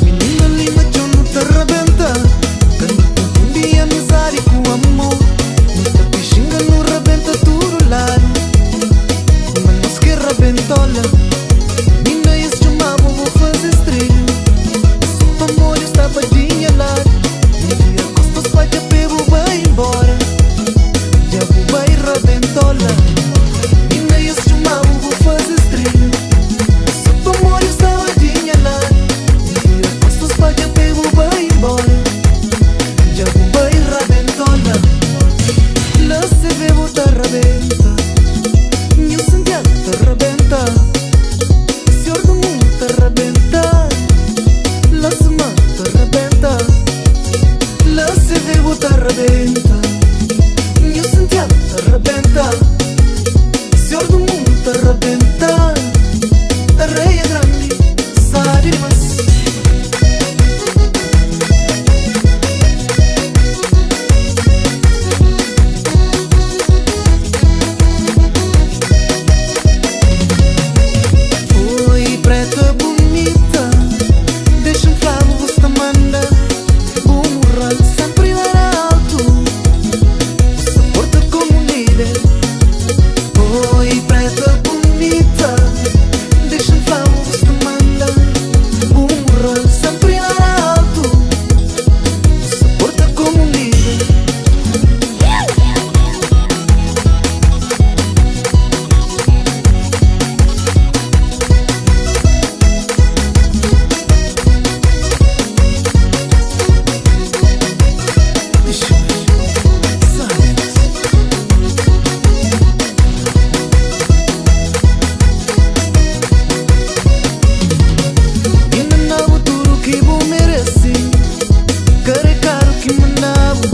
Menina lima txeu nu ta rabenta. Ka nu konfundi amizadi ku amor. Nu ta pixinga nu rabenta tudu ladu. Ma nos ke rabentola. Menina es txoma-bu bu faze strilhu. So pamodi bu staba di nha ladu. N vira kostas pa dja pe bu bai inbora. Dja bu bai rabentola. Menina es txoma-bu bu faze strilhu. So pamodi bu staba di nha ladu. N vira kostas pa dja pe bu bai inbora. Dja bu bai rabentola. La CV bu ta rabenta. Nhu Santiagu ta rabenta. Senhor do mundo ta rabenta. La Suma ta rabenta. La CV bu ta rabenta. Nhu Santiagu ta rabenta. Senhor do mundo ta rabenta. Areia Grandi sabi dimas. Oi, preta bunita, dexa-m fla-bu bu sta manda. Bu mural senpri la na altu, bu sta porta komu líder. Oi, preta bunita, dexa-m fla-bu bu sta manda. Bu mural senpri la na altu, bu sta porta komu líder. Inda na bu tudu ki bu merese. Ka rekadu ki manda-bu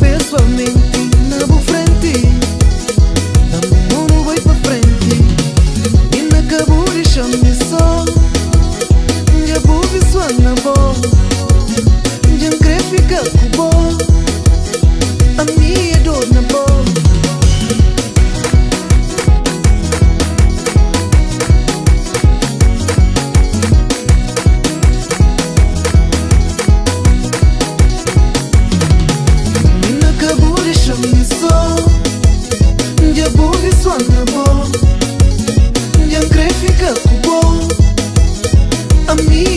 pesoalmenti na bu frenti. Da-m bu mon nu bai pa frenti. Inda ka bu dexa-m mi so. Dja bu visual na bo. Dja N kre fika ku bo. Ami é dor na bo. Menina ka bu dexa-m mi so. Dja bu visual na bo. Dja N kre fika ku bo. Ami.